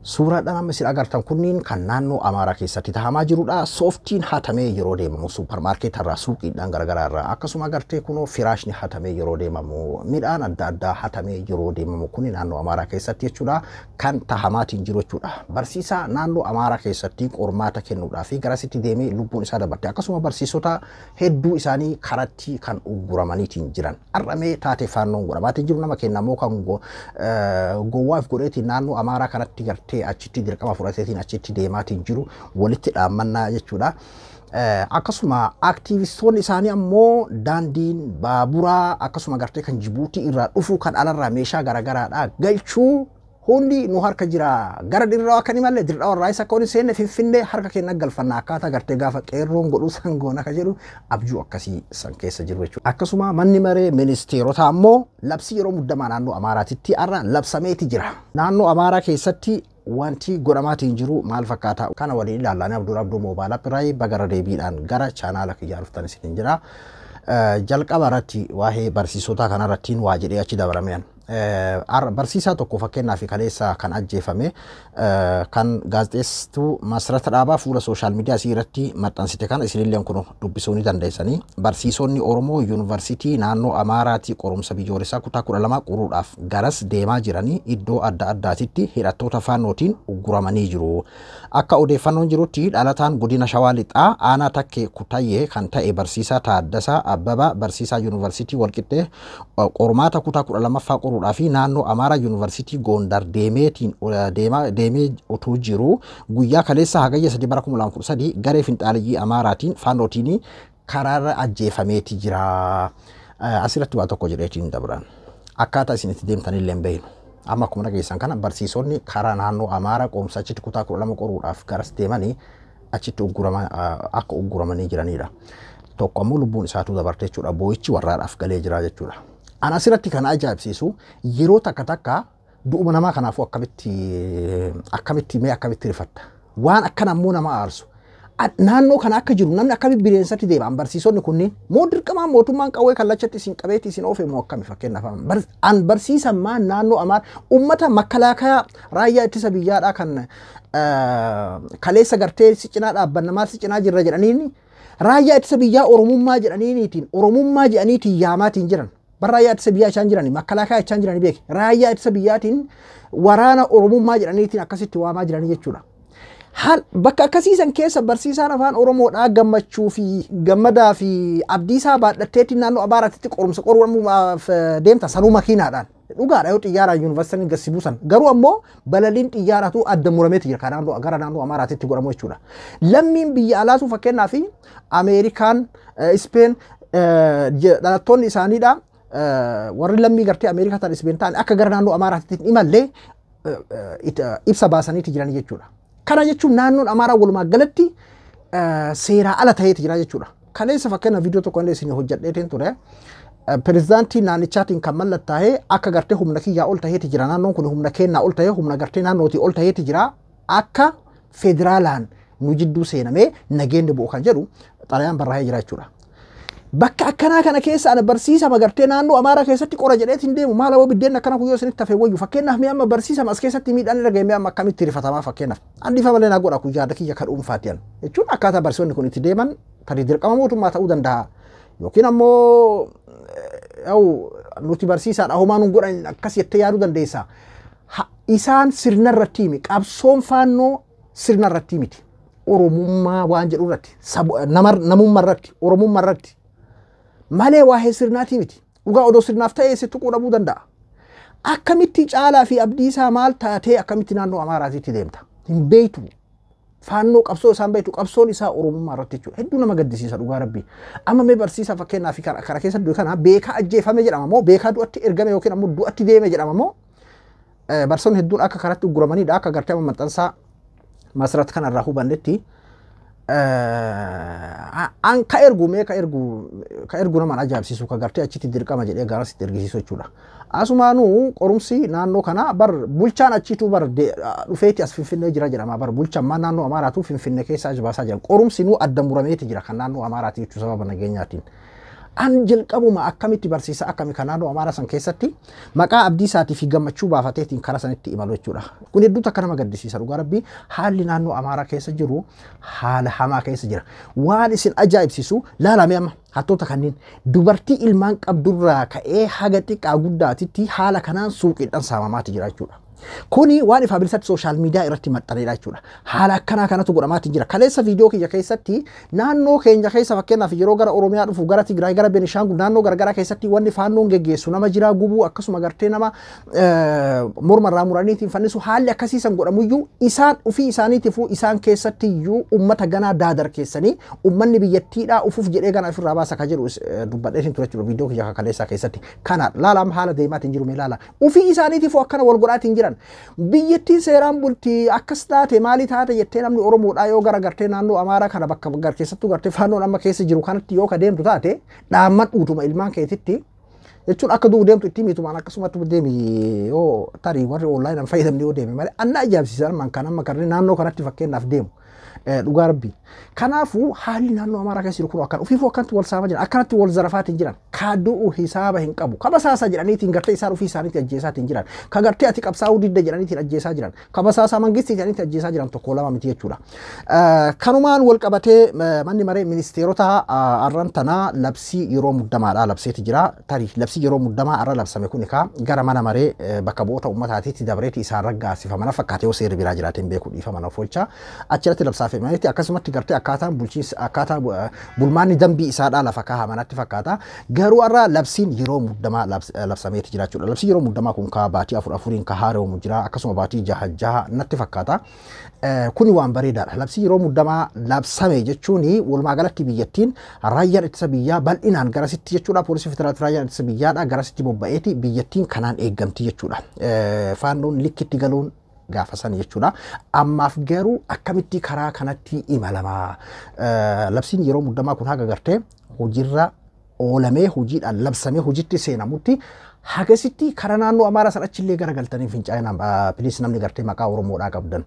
Suuraadhaan amma isin agartan kunniin kan naannoo Amaaraa keessatti tahamaa jirudha. Sooftiin hatamee yeroo deemamu suuparmaarkeetii irraa, suuqiidhaan garaagaraa irraa, akkasuma agartee kunoo firaashni hatamee yeroo deemamu, midhaan adda addaa hatamee yeroo deemamu, kuni naannoo Amaaraa keessatti jechuudha kan tahamaatiin jiru jechuudha. Barsiisaa naannoo Amaaraa keessatti qormaata kennuudhaa fi garasitti deemee lubbuun isaa dabarte, akkasuma barsiisota hedduu isaanii karatti kan ugguramaniitiin jiran. Har'amee taatee faannoon godhamaatiin jiru nama kennamoo kan gowwaaf godheetiin naannoo Amaaraa kanatti gartee achitti dirqama fudhateetiin achitti deemaatiin jiru walitti dhaammannaa jechuudha. Akkasuma aktiivistoonni isaanii ammoo daandiin baaburaa, akkasuma gartee kan Jibuutii irraa dhufu, kan alarraa meeshaa garaagaraadhaa galchuu hundi nu harka jira. Gara Dirraa akka ni malle, Dirraa warraa isa akka waliin seenne, Finfinnee harka keenya galfanna, akkaataa gartee gaafa qeerroon godhuu sangoon akka jedhu abjuu akkasii san keessa jiru jechuudha. Akkasuma manni maree ministeerota ammoo labsii yeroo muddamaa naannoo Amaaraatitti har'a labsameeti jira. Naannoo Amaaraa keessatti wanti godhamaatiin jiru maal fakkaata? Kana waliin ilaallaan Abdul Abduu Moobaayil Appiraayii bagara deebiidhaan gara chaanaala kiyyaa dhuftan isiniin jira. Jalqaba irratti waa'ee barsiisota kanarrattiin waa jedhee achi dabalameen. Barsiisaa tokko fakkeenyaaf kaleessa kan ajjeefame kan gaazexeessituu Masarata Dhaabaa fuula sooshaal miidiyaa isii irratti maxxansite kana isinillee kun dubbisuu ni dandeessanii. Barsiisonni Oromoo yuunivarsiitii naannoo Amaaraatii qorumsa biyyoolessaa kutaa 12 qoruudhaaf garas deemaa jiranii iddoo adda addaatitti hidhattoota faannootiin ugguramanii jiru. Akka odeeffannoon jirutti dhalataan godina Shawaa Lixaa aanaa Takkee Kutayyee kan ta'e barsiisaa Taaddasaa Abbabaa barsiisaa yuunivarsiitii Walqixxee qormaata kutaa 12ffaa qoruudhaa fi naannoo Amaaraa yuunivarsiitii Gondar deemeetiin deemee utuu jiru guyyaa kaleessa Hagayya 3 bara 2013 garee finxaaliyyii Amaaraatiin faannootiin karaarra ajjeefameeti jira. Asirratti waa tokko jedheetiin dabran. Akkaataa isin itti deemtanillee hin beeknu. Amma akkuma dhageessan kana barsiisonni karaa naannoo Amaaraa qoomsa achitti kutaa 12 qoruudhaaf garas deemanii achitti akka ugguramanii jiranidha. Tokko ammoo lubbuun isaatu dabarte jechuudha. Boo'ichi warraadhaaf galee jira jechuudha. Ana asirratti kan ajaa'ibsiisu yeroo takka takka du'uma namaa kanaafuu akkamitti mee akkamitti rifatta. Waan akkana ammoo nama aarsu. Naannoo kana akka jiru namni akkamitti bineensatti deema? An barsiisonni kunniin moo dirqamaan mootummaan qawwee kallachatti isin qabeetti isin oofe moo akkami? Fakkeenyaaf an barsiisan maa naannoo Amaara ummata makkalaakayaa raayyaa ittisa biyyaadhaa kan kaleessa gartee si cinaa dhaabbanna, maal si cinaa jirra jedhaniin, raayyaa ittisa biyyaa Oromummaa jedhaniiniitiin, Oromummaa jedhaniitiin yaamaatiin jiran. Bar raayyaa ittisa biyyaa isaan jirani makkalaakayaa isaan jirani beeki, raayyaa ittisa biyyaatiin waraana Oromummaa jedhaniitiin akkasitti waamaa jiranii jechuudha. Haal bakka akkasiisan keessa barsiisaan afaan Oromoodhaa gammachuu fi gammadaa fi abdiisaa baadhatteetiin naannoo Amaaraatti qorumsa qoruudhaaf deemta sanuu makiinaadhaan. Dhugaadha, yoo xiyyaaraan yuunivarsiitiin gasi buusan, garuu ammoo balaliin xiyyaaraatu adda murameeti jira kan naannoo gara naannoo Amaaraatti godhamu jechuudha. Lammiin biyya alaatu fakkeenyaaf Ameerikaan, Ispeen dhalattoonni isaaniidha, warri lammii gartee Ameerikaa ta'an, Ispeen ta'an akka gara naannoo Amaaraatti hin imallee ibsa baasaniiti jiran jechuudha. Kana jechuun naannoon Amaaraa walumaa galatti seeraa ala ta'eeti jira jechuudha. Kaleessa fakkeenya viidiyoo tokko illee isin hojjedheetiin ture. Pirezidaantii naannichaatiin kan mallattaa'ee akka gartee humna kiyyaa ol ta'eeti jira. Naannoon kun humna kennaa ol ta'ee, humna gartee naannootii ol ta'eeti jira. Akka federaalaan nu jidduu seenamee nageenyi bu'u kan jedhu xalayaan barraa'ee jira jechuudha. Bakka akkanaa kana keessa ana barsiisa gartee naannoo Amaaraa keessatti qora jedheetiin deemu maal aboo biddeen akkana kuyyoo isinitti hafe wayyu? Fakkeenyaaf mee amma barsiisa as keessatti miidhaan irra ga'e mee amma akkamitti rifatamaa? Fakkeenyaaf an dhiifa malee naa godha, kun yaada kiyya kan dhuunfaati an jechuun akkaataa barsiisonni kun itti deeman tarii dirqama mootummaa ta'uu danda'a yookiin ammoo yaa'u nuti barsiisaadha homaa nun godhan akkas jettee yaaduu dandeessa. Isaan sirna irratti himi, qabsoon faannoo sirna irratti miti. Oromummaa waan jedhu irratti, namummaa irratti, Oromummaa irratti malee waa'ee sirnaatii miti. Dhugaa odoo sirnaaf ta'ee si tuquu dhabuu danda'a. Akkamitti Caalaa fi Abdiisaa maal taatee akkamitti naannoo Amaaraatiitti deemta? Hin beektu. Faannoo qabsoo isaan beektu, qabsoon isaa Oromummaa irratti jechuudha. Hedduu nama gaddisiisa dhugaa rabbii. Amma mee barsiisaa fakkeenyaaf kana keessa du'e kana beekaa ajjeefame jedhama moo beekaa du'atti ergame yookiin ammoo du'atti deeme jedhama moo barsiisonni hedduun akka karatti ugguramanidha, akka gartee amma maxxansaa Masarat kanarraa hubannetti? An ka ergu mee ka ergu nama ajaa'ibsiisu ka gartee achitti dirqama jedhee garasitti ergisiisu jechuudha. Asumaanuu qorumsi naannoo kana bar bulchaan achiitu bar dhufeeti as Finfinnee jira jedhama, bar bulchaan maa naannoo Amaaraatu Finfinnee keessa as baasaa jiran, qorumsi nuu adda murameeti jira kan naannoo Amaaraati jechuu sababa nageenyaatiin. An jalqabuma akkamitti barsiisa akkami kan naannoo Amaaraa san keessatti maqaa Abdiisaatii fi Gammachuu baafateetiin karaa sanitti imalu jechuudha. Kun hedduutu akka nama gaddisiisa dhugaa rabbii haalli naannoo Amaaraa keessa jiru haala hamaa keessa jira. Waan isin ajaa'ibsiisu laalame amma hattoota kanneen dubartii ilmaan qabdurraa ka'ee haga xiqqaa guddaatitti haala kanaan suuqiidhaan saamamaati jira jechuudha. Kuni waan ifaa bilisatti sooshaal miidiyaa irratti maxxanedha jechuudha. Haala akkanaa kanatu godhamaatii jira. Kaleessa viidiyoo kiyya keessatti naannoo keenya keessa fakkeenyaaf yeroo gara Oromiyaa dhufu gara Tigraay gara Benishaangul naannoo garagaraa keessatti wanni faannoon geggeessu nama jiraa gubuu akkasuma gartee nama morma irraa muraniitiin fannisu haalli akkasiisan godhamuyyuu isaan ofii isaaniitiifuu isaan keessatti iyyuu ummata ganaa daadar keessanii ummanni biyyattiidhaa ufuuf jedhee ganaa ofirraa baasa ka jedhu dubbadheetiin ture jechuudha viidiyoo kiyya kaleessaa keessatti. Kana laala haala deemaatiin jiru mee laala. Ofii isaaniitiifuu akkana wal godhaatiin jiran. Biyyattiin seeraan bulti akkas taate maalii taate jettee namni Oromoodhaa yoo gara gartee naannoo Amaaraa kana bakka gar keessattuu gartee faannoon amma keessa jiru kanatti yoo ka deemtu taate dhaamman uutuma ilmaan keetitti jechuun akka du'u deemtu itti miitumaan akkasumatti deemi yoo tarii warri onlaayinaan fayyadamne yoo deeme malee anna ajaa'ibsiisan man kan amma karri naannoo kanatti fakkeenyaaf deemu. Dhugaa rabbii. Kanaafuu haalli naannoo Amaaraa keessa jiru kun akkan ofiifuu akkanatti wal saamaa jiran akkanatti wal zarafaatiin jiran ka du'u hisaaba hin qabu ka basaasa jedhaniitiin gartee isaan ofii isaaniitti ajjeesaatiin jiran ka gartee ati qabsaa'uu didda jedhaniitiin ajjeesaa jiran ka basaasaa mangistii jedhaniitiin ajjeesaa jiran tokko lama miti jechuudha. Kanumaan wal qabatee manni maree ministeerota arran tanaa labsii yeroo muddamaadhaa labseeti jira. Tarii labsii yeroo muddamaa arra labsame kun kaa gara mana maree bakka bu'oota uummataatiitti dabreeti isaan raggaasifamana fakkaatee yoo seerri biraa jiraateen beekuu dhiifama na oolchaa achirratti labsaafamanitti akkasumatti gartee akkaataan bulchiinsa akkaataa bulmaanni dambii isaadhaa lafa kaahamanatti fakkaata. Garuu har'a labsiin yeroo muddamaa labsameeti jira jechuudha. Labsiin yeroo muddamaa kun kaa baatii afur afuriin ka haara'amu jira akkasuma baatii jaha jaha natti fakkaata. Kuni waan bareedaadha. Labsii yeroo muddamaa labsame jechuun walumaa galatti biyyattiin raayyaan ittisa biyyaa bal'inaan garasitti jechuudha. Poolisii federaalaa raayyaan ittisa biyyaadha garasitti bobba'eeti biyyattiin kanaan eeggamti jechuudha. Faannoon likkitti galuun gaafa san jechuudha. Ammaaf garuu akkamitti karaa kanatti imalamaa? Labsiin yeroo muddamaa kun haga gartee hojiirra oolamee hojiidhaan labsamee hojiitti seenamutti hagasitti karaa naannoo Amaaraa san achillee garagaltanii fincaa'inaan piliis namni gartee maqaa Oromoodhaa qabdan.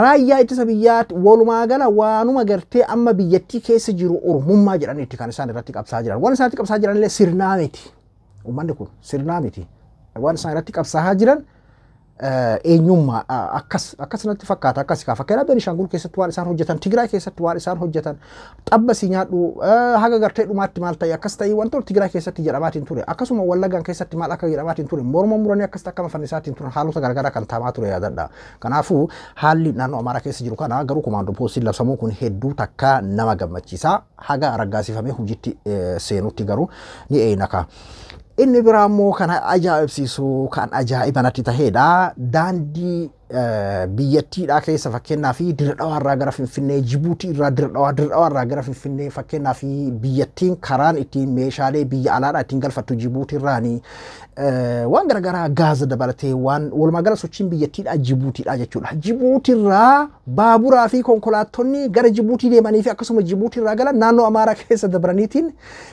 Raayyaa ittisa biyyaatti walumaa gala waanuma gartee amma biyyattii keessa jiru Oromummaa jedhaniitti kan isaan irratti qabsaa jiran. Waan isaan irratti qabsaa jiran illee sirnaa miti. Uummanni kun sirnaa miti. Waan isaan irratti qabsaa jiran eenyummaa akkas akkas natti fakkaata akkas kaa fakkeenyaaf Benishaangul keessatti waan isaan hojjetan Tigraay keessatti waan isaan hojjetan xabba si nyaadhu haga gartee dhumaatti maal ta'e akkas ta'e wantoota Tigraay keessatti jedhamaatiin ture akkasuma Wallaggaan keessatti maal akka jedhamaatiin ture morma muranii akkas akka fannisaatiin turan haalota garagaraa kan taamaa ture yaadadha. Kanaafuu haalli naannoo Amaaraa keessa jiru kana garuu komaandoo poostiin labsamuu kun hedduu takka nama gammachiisa haga raggaasifamee hojiitti seenutti garuu ni eenaka. Inni biraa immoo kan ajaa'ibsiisu kan ajaa'iba natti tahedha. Daandii biyyattiidhaa keessa fakkeenyaa fi Dirre irraa gara Finfinnee, Jibuutii irraa Dirre Dhawaa, Dirre irraa gara Finfinnee fakkeenyaa fi biyyattiin karaan ittiin meeshaalee biyya alaadhaa ittiin galfattu Jibuutii irraanii waan garagaraa gaaza dabalatee waan walumaa gala sochiin biyyattiidhaa Jibuutiidha jechuudha. Jibuutii irraa baaburaa fi konkolaattonni gara Jibuutii deemanii fi akkasuma Jibuutii irraa galan naannoo Amaaraa keessa dabraniitiin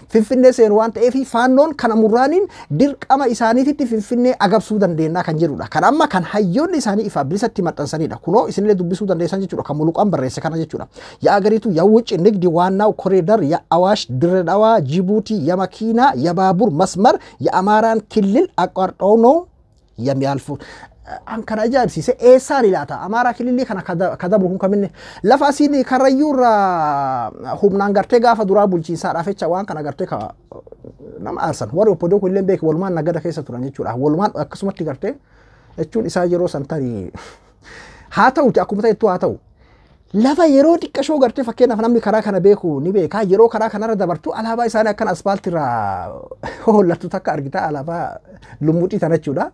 Finfinnee seenu waan ta'eef faannoon kana murraaniin dirqama isaaniititti Finfinnee agabsuu dandeenya kan jedhudha. Kan amma kan hayyoonni isaanii ifaa bilisatti maxxansanidha. Kunoo isinillee dubbisuu dandeessan jechuudha. Kan muluqaan barreesse kana jechuudha. የአገሪቱ የውጭ ንግድ ዋናው ኮሪደር የአዋሽ ድሬዳዋ ጅቡቲ የመኪና የባቡር መስመር የአማራን ክልል አቋርጠው ነው የሚያልፉ። An kana ajaa'ibsiise eessaan ilaata Amaaraa kililii kana kadabru kun kaminne lafa asiin Karrayyuu irraa humnaan gartee gaafa duraa bulchiinsaadhaaf jecha waan kana gartee ka nama aarsan warri obbodoo kun illee beeku walumaan nagada keessa turan jechuudha. Walumaan akkasumatti gartee jechuun isaa yeroo san tarii haa ta'uti akkuma ta'ettu haa ta'u. Lafa yeroo xiqqashoo gartee fakkeenyaaf namni karaa kana beeku ni beeka yeroo karaa kanarra dabartu alaabaa isaanii akkan aspaaltiirraa hoollattu takka argita alaabaa lummuxii tana jechuudha.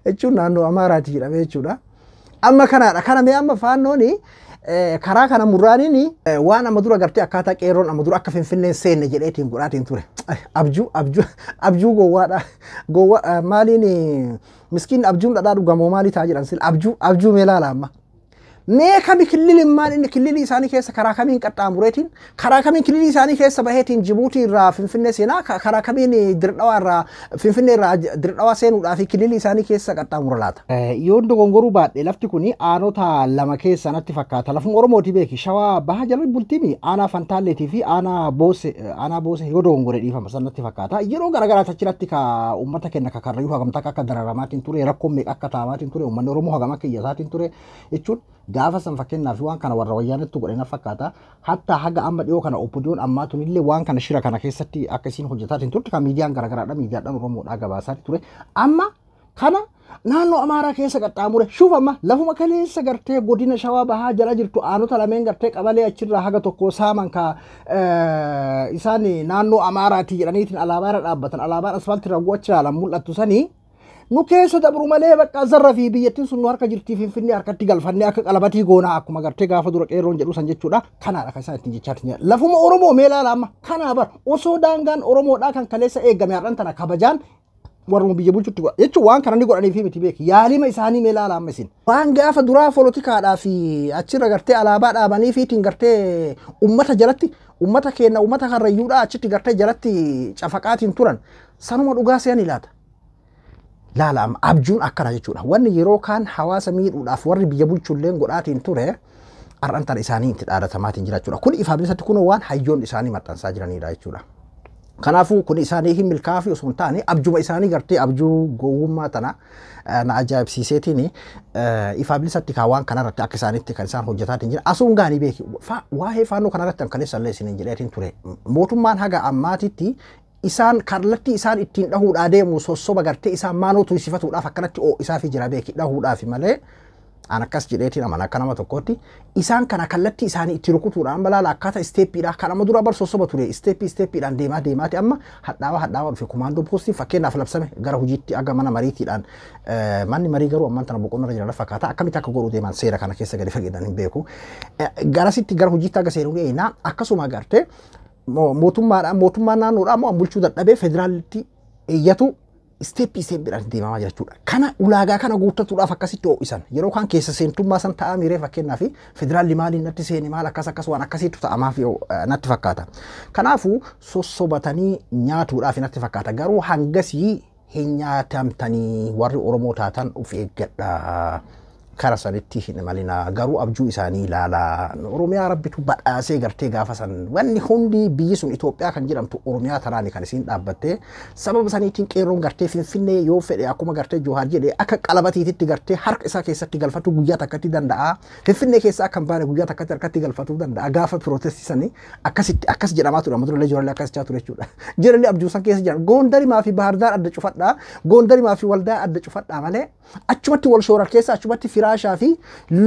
Jechuun naannoo Amaaraati jedhamee jechuudha. Amma kanaadha kana mee amma faannooni karaa kana murraaniin waan amma dura gartee akkaataa qeerroon amma dura akka Finfinneen seenne jedheetiin godhaatiin ture. Abjuu abjuu abjuu gowwaadha. Gowwaa maaliin miskiin abjuun dhadhaa dhugamoo maalii ta'a jedhan abjuu abjuu mee laala amma. Mee kami killilimmaan inni killilii isaanii keessa karaa kamiin qaxxaamureetiin karaa kamiin killilii isaanii keessa baheetiin Jibuutii irraa Finfinnee seenaa karaa kamiin Dirdhawaa irraa Finfinnee irraa Dirdhawaa seenuudhaa fi killilii isaanii keessa qaxxaamura laata. Yoon dogongoruu baadhe lafti kuni aanota lama keessa natti fakkaata. Lafuma Oromooti beeki. Shawaa baha jala bultiimi aanaa Fantaalleetii fi aanaa Boose yoo dogongore dhiifama san natti fakkaata. Yeroo garaagaraa achirratti ka uummata keenya ka Karrayyuu hagamtaa akka dararamaatiin ture rakkoon meeqa akka taamaatiin ture uummanni Oromoo hagam akka iyyataatiin ture jechuun gaafa san fakkeenyaaf waan kana warra wayyaanettu godhe na fakkaata. Hatta haga amma dhiyoo kana OPDOn ammaa tunillee waan kana shira kana keessatti akka isiin hojjetaatiin turte kan miidiyaan garaagaraadha miidiyaadhaan Oromoodhaa gabaasaati ture. Amma kana naannoo Amaaraa keessa qaxxaamure shuuf amma lafuma kaleessa gartee godina Shawaa bahaa jala jirtu aanota lameen gartee qabalee achirraa haga tokko saaman ka isaan naannoo Amaaraati jedhaniitiin alaabaa irra dhaabbatan alaabaan asfaaltii irra achi ilaalan mul'attu sanii nu keessa dabru malee bakka zarra fi biyyattiin sun nu harka jirtii Finfinnee harkatti galfannee akka qalabatii goonaa akkuma gartee gaafa dura qeerroon jedhu san jechuudha. Kanaadha kan isaan ittiin jechaa jiran. Lafuma Oromoo mee ilaala amma kanaa bar osoo daangaan Oromoodhaa kan kaleessa eegame har'an tana kabajaan warruma biyya bulchutti godha jechuun waan kana ni godhanii fi miti beeki yaalima isaanii mee ilaala amma isin. Waan gaafa duraa poolotikaadhaa fi achirra gartee alaabaa dhaabanii fi ittiin gartee uummata jalatti uummata keenya uummata Karrayyuudhaa achitti gartee jalatti cafaqaatiin turan sanuma dhugaa se'an ilaata. Laala amma abjuun akkana jechuudha. Wanni yeroo kaan hawaasa miidhuudhaaf warri biyya bulchulleen godhaatiin ture har'an tana isaanii itti dhaadatamaatiin jira jechuudha. Kun ifaa bilisatti kun waan hayyoon isaanii maxxansaa jiranidha jechuudha. Kanaafuu kun isaanii hin milkaa'u osoo hin taane abjuma isaanii gartee abjuu gowwummaa tana na ajaa'ibsiiseetiin ifaa bilisatti kaa waan kanarratti akka isaanitti kan isaan hojjetaatiin jira. Asuun gaanii beeki waa'ee faannoo kanarratti kan kaleessa illee isiniin jedheetiin ture. Mootummaan haga ammaatitti isaan kallattii isaan ittiin dhahuudhaa deemu sossoba gartee isaan maanoo tuysifatuudhaaf akkanatti isaa fi jira beeki dhahuudhaaf malee an akkas jedheetiin amana akka nama tokkootti isaan kana kallattii isaanii itti rukutuudhaan balaala akkaataa isteeppiidha kan amma dura bar sossoba ture isteeppii isteeppiidhaan deemaa deemaati amma hadhaawaa hadhaawaa dhufe kumaandoo poostiin fakkeenyaaf labsame gara hojiitti aga mana mariitiidhaan manni marii garuu ammaan tana boqonnarra jira fakkaata akkamitti akka godhuu deeman seera kana keessa gadi fageedhaan hin beeku garasitti gara hojiitti aga seenuu dhiyeenaa akkasuma gartee mootummaadhaan mootummaan naannoodhaa immoo bulchuu dadhabee federaalitti iyyatu isteeppii isteeppiidhaan deemamaa jira jechuudha. Kana ulaagaa kana guuttatuudhaaf akkasitti ho'isan yeroo kaan keessa seentummaa san ta'aa miiree fakkeenyaaf federaalli maaliin natti seene maal akkas akkas waan akkasiitu ta'amaaf natti fakkaata. Kanaafuu sossobatanii nyaatuudhaaf natti fakkaata garuu hangasii hin nyaatamtanii warri Oromoo taatan of eeggadha. Kara sanitti hin imalina garuu abjuu isaanii ilaalaa Oromiyaa rabbitu badhaasee gartee gaafa san wanni hundi biyyi sun Itoophiyaa kan jedhamtu Oromiyaa tanaani kan isiin dhaabbattee sababa saniitiin qeerroon gartee Finfinnee yoo fedhe akkuma gartee Johaar jedhe akka qalabatiititti gartee harka isaa keessatti galfatu guyyaa takkatti danda'a Finfinnee keessa akka hin baane guyyaa takkatti harkatti galfatuu danda'a gaafa pirootestisanii akkasitti akkas jedhamaa ture amma durallee Johaarlee akkas jechaa ture jechuudha jirallee abjuu san keessa jiran Gondarimaa fi Bahardaar adda cufadhaa Gondarimaa fi Waldaa adda cufadhaa malee achumatti wal shoorar keessa achumatti firaashaa fi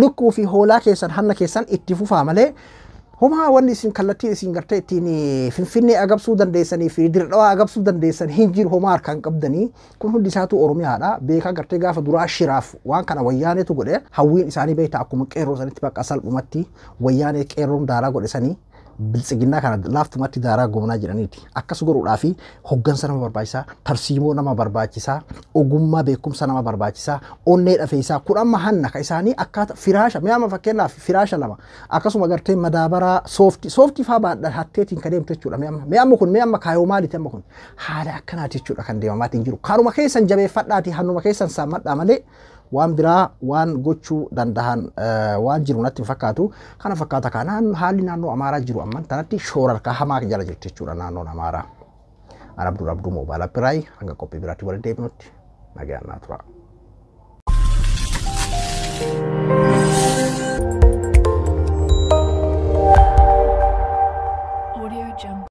lukkuu fi hoolaa keessan hanna keessan itti fufaa malee homaa wanni isin kallattii isin gartee ittiin Finfinnee agabsuu dandeessanii fi Dirdhawaa agabsuu dandeessan hin jiru homaa harkaan qabdanii kun hundi isaatu Oromiyaadha beekaa gartee gaafa duraa shiraaf waan kana wayyaaneetu godhe hawwiin isaanii beektaa akkuma qeerroo sanitti bakka salphumatti wayyaanee qeerroon daaraa godhe sanii biltsiginnaa kana laaftumatti daaraa goonaa jedhaniiti. Akkas godhuudhaa fi hoggansa nama barbaachisaa, tarsiimoo nama barbaachisaa, ogummaa beekumsa nama barbaachisaa, onnee dhafeessaa kun amma hanna ka isaanii akkaata firaasha mi'a amma fakkeenyaaf firaasha lama akkasuma gartee madaabaraa sooftii sooftii faa baadha hatteetiin kan deemtu jechuudha mi'a amma mi'a amma kun mi'a amma kaayoo maaliiti amma kun haala akkanaati jechuudha kan deemamaatiin jiru kanuma keessan jabeeffadhaati hannuma keessan saammadhaa malee waan biraa waan gochuu dandahan waan jiru natti hin fakkaatu. Kana fakkaata kanaan haalli naannoo Amaaraa jiru amman tanatti shoorarkaa hamaa jala jirti jechuudha naannoon Amaaraa. Ana Abdul Abduu Moobaala Piraayi hanga qophii biraatti walitti deebinutti nagaan naa tura. Audio Jungle.